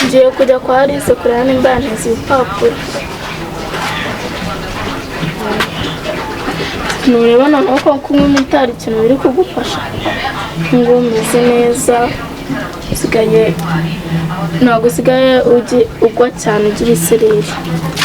Ngiye kujya kwa Alice kureba nimba yantiza ibipapuro. Nureba noneho ko kunywa imiti hari ikintu biri kugufasha, ngo umeze neza, usigaye ntabwo usigaye ugwa cyane ugira isereri.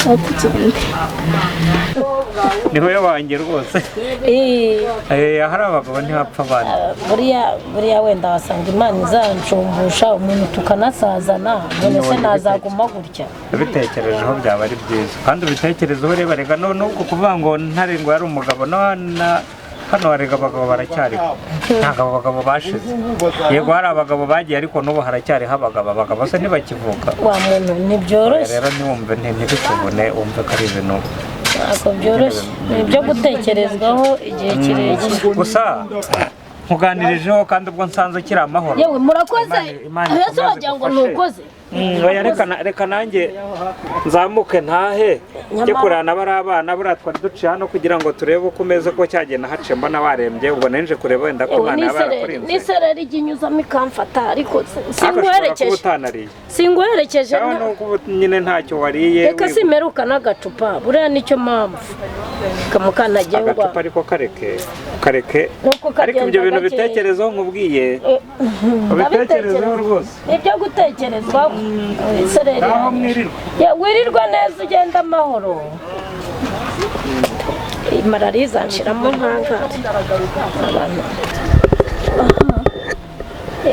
Aho tugende. Ni wowe wanjye rwose. Ahari abagabo ntibapfa abana. Buriya wenda wasanga Imana izancumbusha umuntu tukanasazana, none se nazaguma gutya? Ubitekerejeho byaba ari byiza, kandi ubitekerezeho reba rega nubwo kuvuga ngo ntare ngo yari umugabo, hano harega abagabo baracyariho, ntabwo abo bagabo bashize. Yego hari abagabo bagiye ariko n'ubu haracyariho abagabo, abagabo se ntibakivuka. Wa muntu ntibyoroshye. Rero ntiwumve ntibikubone, wumve ko ari ibintu ntabwo byoroshye, ni ibyo gutekerezwaho igihe kirekire. Gusa nkuganirijeho kandi ubwo nsanze ukiri amahoro. Yewe murakoze, ese wagira ngo ntukoze? Reka nanjye nzamuke ntahe njye kurana bari abana, buriya twari duciye hano kugira ngo turebe uko umeze, ko cyagenda haciye mbona warembye, ubwo nje kureba wenda ko Imana yaba yarakurinze. N'isereri ijya inyuzamo ikamfata, ariko singuherekeje. Singuherekeje nyine ntacyo wariye. Reka simeruka n'agacupa, buriya nicyo mpamvu kamukanagengwa. Agacupa ariko kareke kareke, ariko ibyo bintu bitekerezeho nkubwiye, ubitekerezeho rwose. Nibyo gutekerezwaho. Wirirwa neza ugenda amahoro. Malariya izanshiramo nkangare.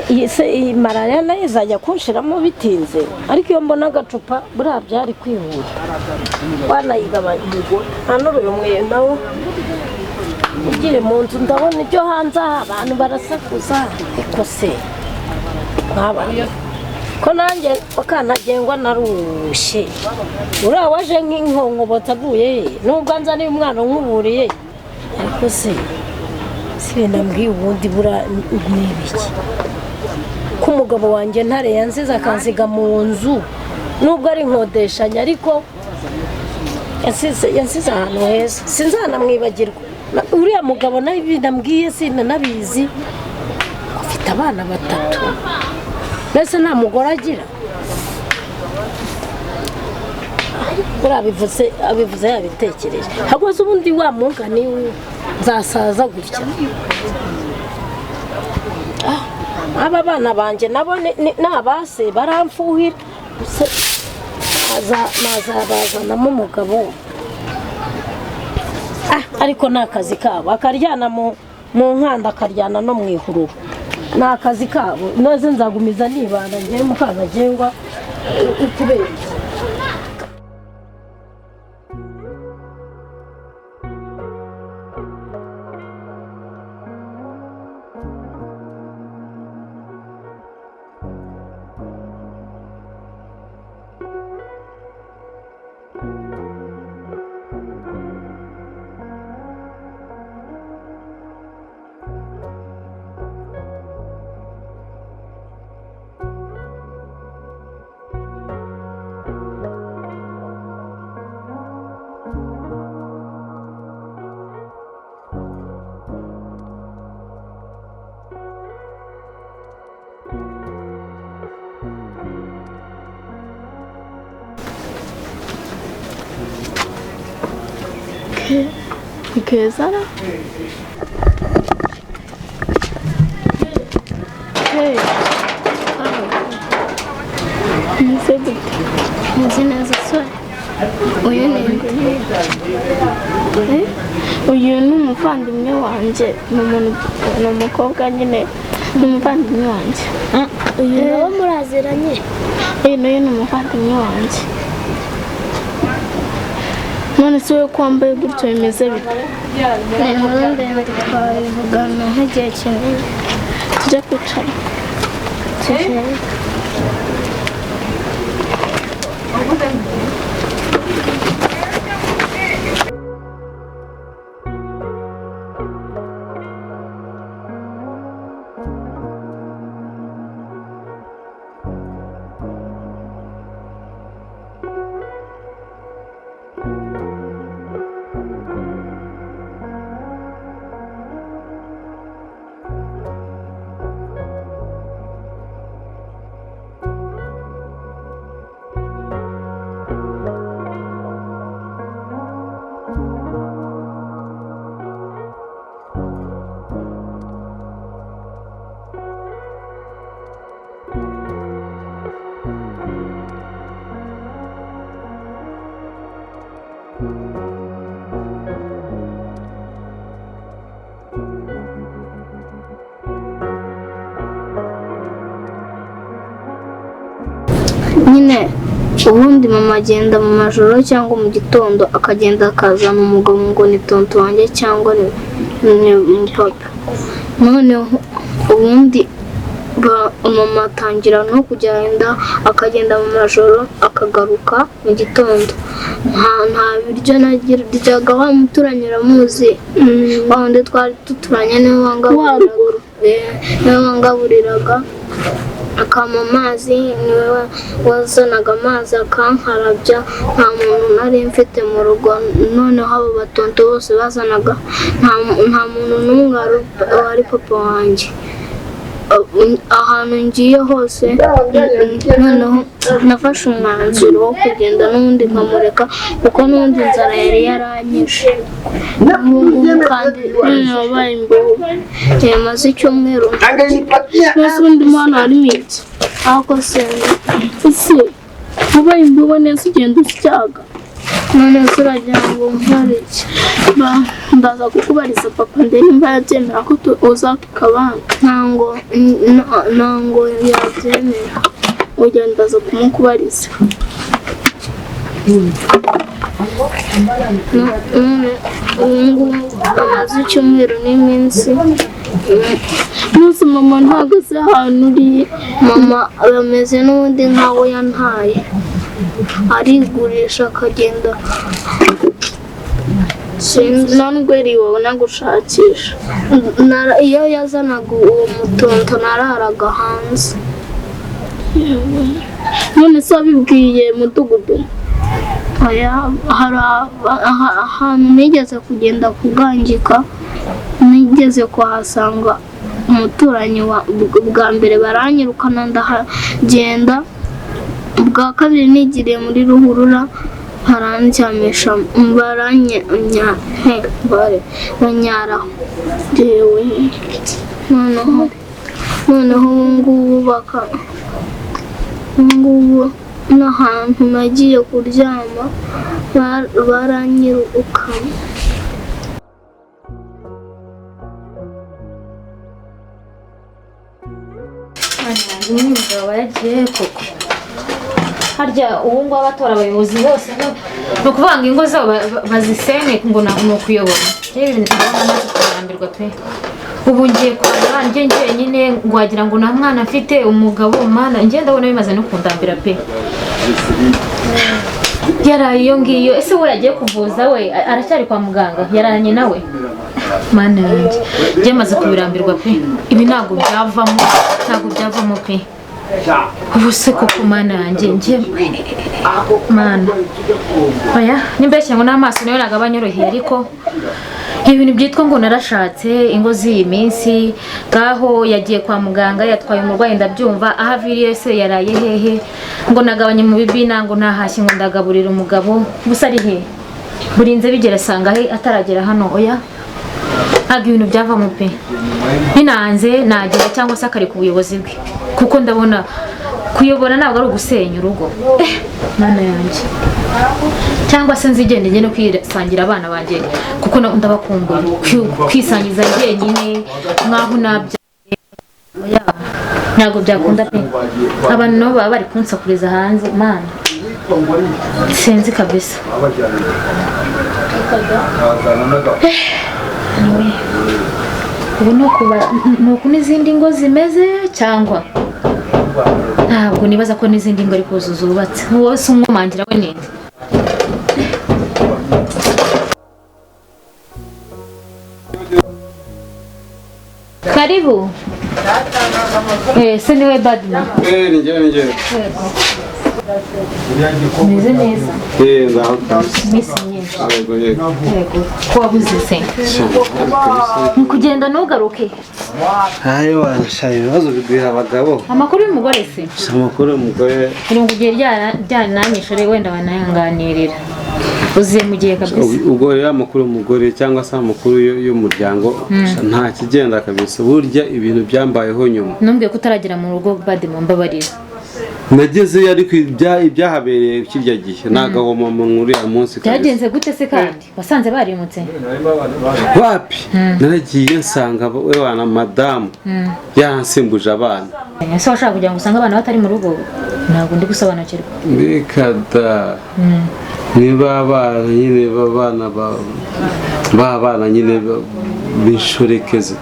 Iyi malariya nayo izajya kunshiramo bitinze, ariko iyo mbona agacupa buriya byari kwihuta. Wanayigabanya hano uyu mweyo nawo ugire mu nzu, ndabona ibyo hanze aha abantu barasakuza, ariko se nk'abantu ko nanjye bakantagengwa narushye. Uriya waje nk'inkonkobotsi avuye he, nubwo nzaniye umwana nkuburiye, ariko se sinambwiye ubundi buriya ni ibiki ko umugabo wanjye ntare yansize akansiga mu nzu, nubwo ari inkodeshanya ariko yansize ahantu heza, sinzanamwibagirwa. Uriya mugabo nambwiye sinanabizi, afite abana batatu, mbese nta mugore agira. Buriya abivuze yabitekereje, hagoze ubundi wa mugani nzasaza gutya. Aba bana banjye nabo ni abase baramfuhira, nazabazanamo umugabo. Ariko ni akazi kabo, akaryana mu nkanda akaryana no mu ihururu, ni akazi kabo. Noze nzagumiza nibanda ngewe Mukanagengwa ukubera. Keza ra? Hey. Meze gute? Meze neza sore. Uyu ni uyu ni umuvandimwe wanjye, ni umukobwa nyine, ni umuvandimwe wanjye. Uyu nawe muraziranye? N'uyu ni umuvandimwe wanjye. None se wowe ko wambaye gutyo bimeze bite? Ni inkuru ndende twabivugana nk'igihe kinini. Tujye kwicara. Tujye. Nyine ubundi mama agenda mu majoro cyangwa mu gitondo, akagenda akazana umugabo ngo ni tonto wanjye cyangwa ni papa. Noneho ubundi mama atangira no kugenda, akagenda mu majoro akagaruka mu gitondo. Nta biryo naryaga. Wa muturanyi uramuzi, wa wundi twari duturanye, niwe wangaburiraga, akampa amazi, niwe wazanaga amazi akankarabya. Nta muntu nari mfite mu rugo. Noneho abo batonto bose bazanaga, nta muntu n'umwe wari papa wanjye. Ahantu ngiye hose, noneho nafashe umwanzuro wo kugenda n'ubundi nkamureka, kuko n'ubundi inzara yari yaranyishe. Kandi wabaye imbobo. Yamaze icyumweru. Mbese ubundi mwana harimo iki? Ariko senga. Ese wabaye imbobo neza, ugenda usyaga? None se uragira ngo nkore iki? Ndaza kukubariza papa ndebe nimba yabyemera ko uza tukabana. Ntango yabyemera. Ujya ndaza kumukubariza. None ubu ngubu amaze icyumweru n'iminsi. Munsi mama ntabwo azi ahantu uri. Mama bameze n'ubundi nkaho yantaye, arigurisha akagenda. Nubwo yari wabona gushakisha. Iyo yazanaga uwo mutonto nararaga hanze. None se wabibwiye mudugudu? Hari ahantu nigeze kugenda kugangika, nigeze kuhasanga umuturanyi bwa mbere baranyirukana ndahagenda. Ubwa kabiri nigiriye muri ruhurura barandyamisha, banyaraho. Noneho ubu ngubu n'ahantu nagiye kuryama baranyirukanye. Umugabo yagiye koko. Harya ubu ngubu abatora abayobozi bose ni ukuvuga ngo ingo zabo bazisenye ngo ni ukuyobora. Ndabona maze kurambirwa pe. Ubu ngiye kwa njye njyenyine ngo wagira ngo nta mwana mfite, umugabo mana njye ndabona bimaze no kundambira pe. Yaraye iyo ngiyo, ese we yagiye kuvuza, we aracyari kwa muganga, yararanye nawe. Mana yanjye, njye maze kubirambirwa pe. Ibi ntabwo byavamo, ntabwo byavamo pe. Ubu se koko mana yanjye, njye mana oya nimbeshya ngo n'amaso nayo ntabwo aba anyoroheye, ariko ibintu byitwa ngo narashatse ingo z'iyi minsi. Ngaho yagiye kwa muganga yatwaye umurwayi ndabyumva, aho aviriye se yaraye hehe? Ngo nagabanye mu bibina, ngo ntahashye, ngo ndagaburira umugabo, gusa ari he? Burinze bigera asanga he ataragera hano? Oya ntabwo ibintu byavamo pe. Ninanze nagera cyangwa se akareka ubuyobozi bwe, kuko ndabona kuyobora ntabwo ari ugusenya urugo. Mana yanjye, cyangwa se nzigende njye no kwisangira abana banjye, kuko ndabakumbuye. Kwisangiza njyenyine nkaho nabyaye ntabwo byakunda pe. Abantu nabo baba bari kunsakuriza hanze, mana sinzi kabisa. Ubu ni uku n'izindi ngo zimeze, cyangwa ntabwo nibaza ko n'izindi ngo ariko zubatse. Wowe si umwomangira we ninde? Karibu. Se niwe Badma? Ni njye. Meze neza. Ndaho. Iminsi myinshi. Yego yego. Yego. Ko wabuze se? Ni kugenda ntugaruke. Ayo wanasha ibibazo bigwira abagabo. Amakuru y'umugore se? Amakuru y'umugore. Irungu gihe ryananyishe wenda banayanganirira. Uziye mu gihe kabisa. Ubwo rero amakuru y'umugore cyangwa se amakuru y'umuryango nta kigenda kabisa. Burya ibintu byambayeho nyuma. Numbwiye ko utaragera mu rugo Badima, mbabarira. Nagezeyo, ariko ibyahabereye kirya gihe ni agahomamunwa uriya munsi kabisa. Byagenze gute se kandi? Wasanze barimutse? Wapi, naragiye nsanga we wana madamu yansimbuje abana. Ese washaka kugira ngo usange abana batari mu rugo? Ntabwo ndi gusobanukirwa. Reka da, niba abana nyine b'abana b'abana nyine b'inshoreke ze.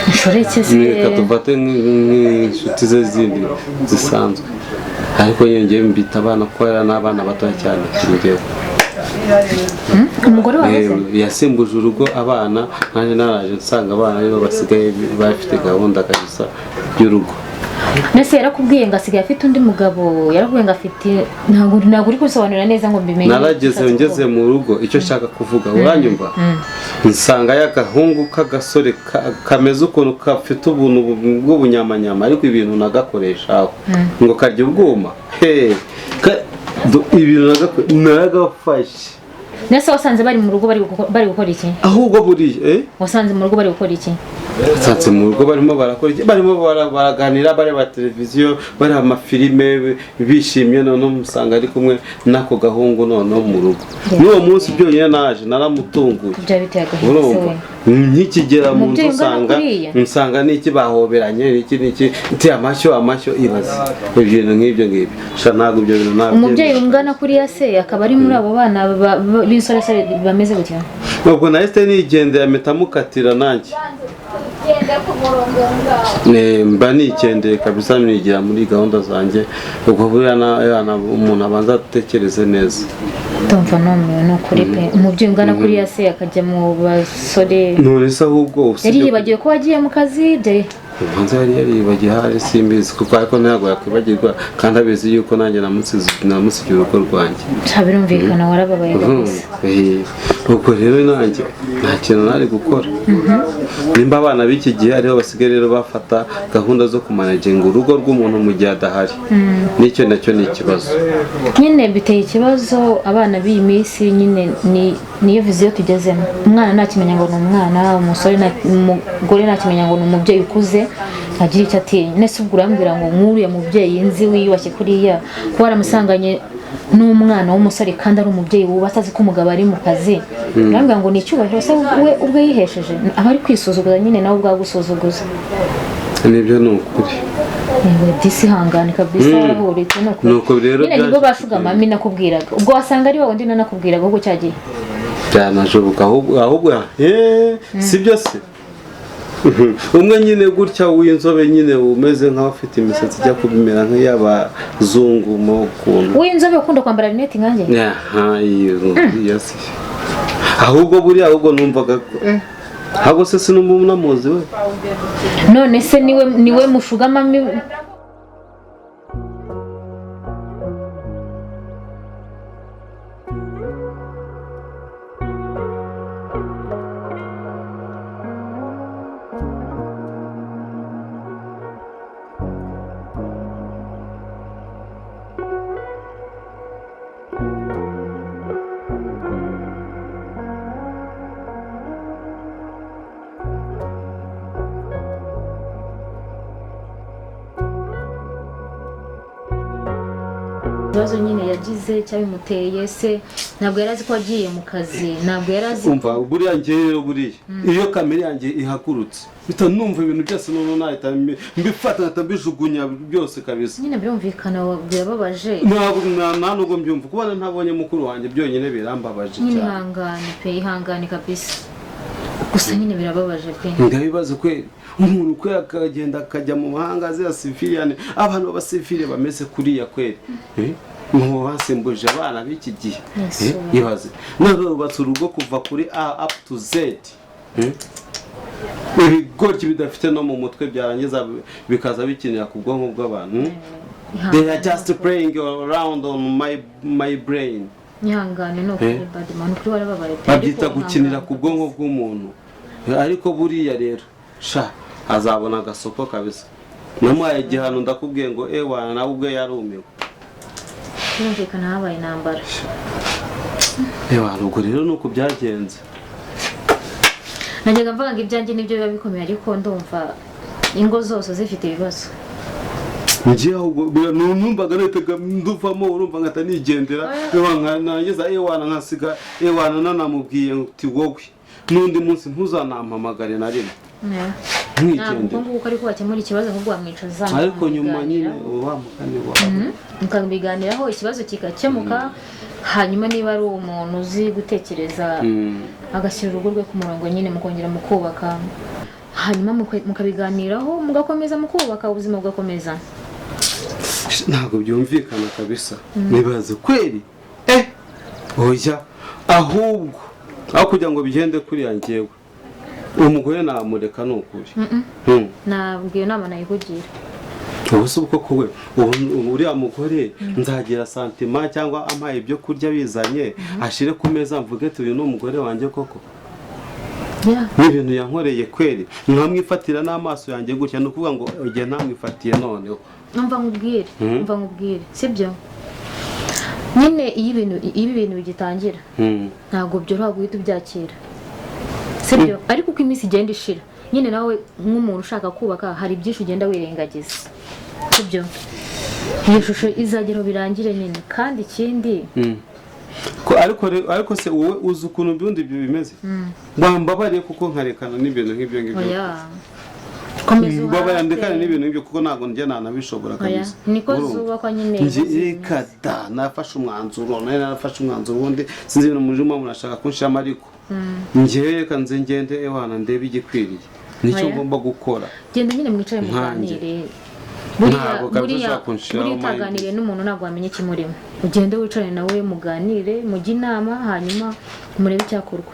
Inshoreke se? Reka dufate nk'inshuti ze zindi zisanzwe, ariko nyine njyewe mbita abana kuko ari n'abana batoya cyane kuri njyewe. Umugore wawe se? Yasimbuje urugo abana, nanjye naraje nsanga abana aribo basigaye bafite gahunda kabisa y'urugo. Mbese yarakubwiye ngo asigaye afite undi mugabo? Yarakubwiye ngo afite? Ntabwo uri kubisobanura neza ngo mbimenye. Narageze, ngeze mu rugo, icyo nshaka kuvuga, uranyumva, nsanga y'agahungu k'agasore kameze ukuntu, gafite ubuntu bw'ubunyamanyama, ariko ibintu nagakoresha aho ngo karya ubwuma. He, ibintu naragafashe. Mbese wasanze bari mu rugo bari gukora iki? Ahubwo buriya Wasanze mu rugo bari gukora iki? Nsanze mu rugo barimo barakora iki? Barimo baraganira, bareba televiziyo, bareba amafilime, bishimye. Noneho musanga ari kumwe n'ako gahungu noneho mu rugo. N'uwo munsi byonyine naje naramutunguye. Byaba biteye agahinda se. Urumva, We nkikigera mu nzu Umubyeyi ungana nsanga kuriya? nsanga n'iki, bahoberanye, n'iki n'iki, nti amashyo amashyo. Ibaze ibintu nk'ibyo ngibyo sha, ntabwo ibyo bintu ntabwo. Umubyeyi ungana kuriya se akaba ari muri abo bana b'insoresore bameze gutya? Ubwo nahise nigendera, mpita mukatira nanjye. Mba nigendeye kabisa, nigira muri gahunda zanjye. Ubwo buriya umuntu abanza atekereze neza. Ndumva numiwe, ni ukuri pe. Umubyeyi ungana kuriya se akajya mu basore? None se ahubwo Yari usibye yibagiwe ko wagiye mu kazi byari? Ubanza yari yariyibagiwe ahari, simbizi kuko, ariko ntabwo yakwibagirwa kandi abizi yuko nanjye namusigiye urugo rwanjye. Nta, birumvikana, warababaye kabisa. Ubwo rero nanjye nta kintu nari gukora. Nimba abana b'iki gihe ariho basigaye rero bafata gahunda zo kumanaginga urugo rw'umuntu mu gihe adahari, n'icyo nacyo ni ikibazo. Nyine biteye ikibazo abana b'iyi minsi nyine, ni niyo vision tugezemo. Umwana ntakimenya ngo ni umwana, umusore umugore ntakimenya ngo ni umubyeyi ukuze, agira icyo atinya. Nese ubwo urambwira ngo nk'uriya mubyeyi nzi wiyubashye kuriya, kuba waramusanganye n'umwana w'umusore kandi ari umubyeyi wubatse, azi ko umugabo ari mu kazi, urambwira ngo ni icyubahiro se we ubwe yihesheje? Aba ari kwisuzuguza nyine, nawe ubwawe gusuzuguza. Nibyo, ni ukuri. Yewe disi, ihangane kabisa, warahuritse, ni ukuri. Nuko rero Nyine nibo byaje bashuga mami nakubwiraga, ubwo wasanga ari wowe undi nanakubwiraga ahubwo cyagiye. Byanashoboka ahubwo si byo se? Umwe nyine gutya w'inzobe nyine, umeze nk'aho afite imisatsi ijya kumera nk'iy'abazungu mo ukuntu. W'inzobe ukunda kwambara rinete nkanjye? Aha, iyo si ahubwo buriya, ahubwo numvaga ko ahubwo se sinumva unamuzi we. None se niwe mushuga mami? Ikibazo nyine yagize cyabimuteye se, ntabwo yari azi ko wagiye mu kazi, ntabwo yari azi. Umva, buriya njyewe rero, buriya iyo kamere yanjye ihagurutse, mpita numva ibintu byose noneho nahita mbifata nkahita mbijugunya byose kabisa. Nyine birumvikana, birababaje. Ntabwo nta nubwo mbyumva, kubona ntabonye mukuru wanjye byonyine birambabaje Nyine cyane. Ihangane pe, ihangane kabisa, gusa nyine birababaje pe. Ndabibaza kweri, umuntu kweri akagenda akajya mu mahanga azira civilian, abantu b'abasivile bameze kuriya kweri. Mu basimbuje abana b'iki gihe. Yes. Ibaze none bubatse urugo kuva kuri A up to Z. Ibigoryi bidafite no mu mutwe byarangiza bikaza bikinira ku bwonko bw'abantu. They are just playing around on my brain. Ihangane ni ukuri, badman, ukuri warababaye pe. Babyita Ariko gukinira ihangane ku bwonko bw'umuntu. Ariko buriya rero sha, azabona agasoko kabisa. Namuhaye igihano, ndakubwiye ngo ewana, nawe ubwe yarumiwe. Birumvikana, habaye intambara. Ewana, ubwo rero ni uko byagenze. Najyaga mvuga ngo ibyanjye nibyo biba bikomeye, ariko ndumva ingo zose zifite ibibazo. Ngiye ahubwo numvaga nahitaga nduvamo, urumva, nkahita nigendera. Ewa, narangiza, ewana, nkasiga, ewana, nanamubwiye uti: "Wowe n'undi munsi ntuzanampamagare na rimwe." Ntabwo Nkigendera. ubwo nguko ariko wakemura ikibazo, ahubwo wamwicaza Ariko nyuma nyine mukabiganiraho. wa mugani wawe. Mukabiganiraho, ikibazo kigakemuka. Hanyuma niba ari umuntu uzi gutekereza, agashyira urugo rwe ku murongo nyine, mukongera mukubaka, hanyuma mukabiganiraho, mugakomeza mukubaka, ubuzima bugakomeza. Ntabwo byumvikana kabisa. Nibaze kweri, oya, ahubwo aho kugira ngo bigende kuriya, njyewe umugore namureka, ni ukuri. Ntabwo iyo nama nayikugira. Ubu se ubwo koko we, ubu uriya mugore nzagira sentiment, cyangwa ampaye ibyo kurya bizanye ashire ku meza, mvuge ati: "Uyu ni umugore wanjye koko"? N'ibintu yankoreye kweri, nkamwifatira n'amaso yanjye gutya, ni ukuvuga ngo igihe ntamwifatiye noneho. Umva nkubwire. Umva nkubwire, sibyo nyine, iyo ibintu bigitangira, ntabwo byoroha guhita ubyakira, sibyo? Ariko uko iminsi igenda ishira nyine, nawe nk'umuntu ushaka kubaka, hari byinshi ugenda wirengagiza, sibyo? Iyo shusho izageraho birangire nyine. Kandi ikindi, Ariko se wowe uzi ukuntu ubundi ibyo bimeze? Wambabariye kuko nkarekana n'ibintu nk'ibyo ngibyo. Oya, komeza. Mbabarira. Uhate. Ndekane n'ibintu nk'ibyo kuko ntabwo njye nanabishobora Oya, kabisa. niko Urumva? zubakwa nyine. Njye reka da, nafashe umwanzuro, nari narafashe umwanzuro ubundi, sinzi ibintu murimo murashaka kunshiramo, ariko njyewe reka nze ngende, ewana, ndebe igikwiriye nicyo Oya. ngomba gukora. Genda nyine mwicare Nkanjye. muganire. Buriya Ntabwo kabisa buriya ushobora kunshiraho buriya mind. utaganiriye n'umuntu ntabwo wamenya ikimurimo. Ugende wicare nawe muganire, mujye inama, hanyuma murebe icyakorwa.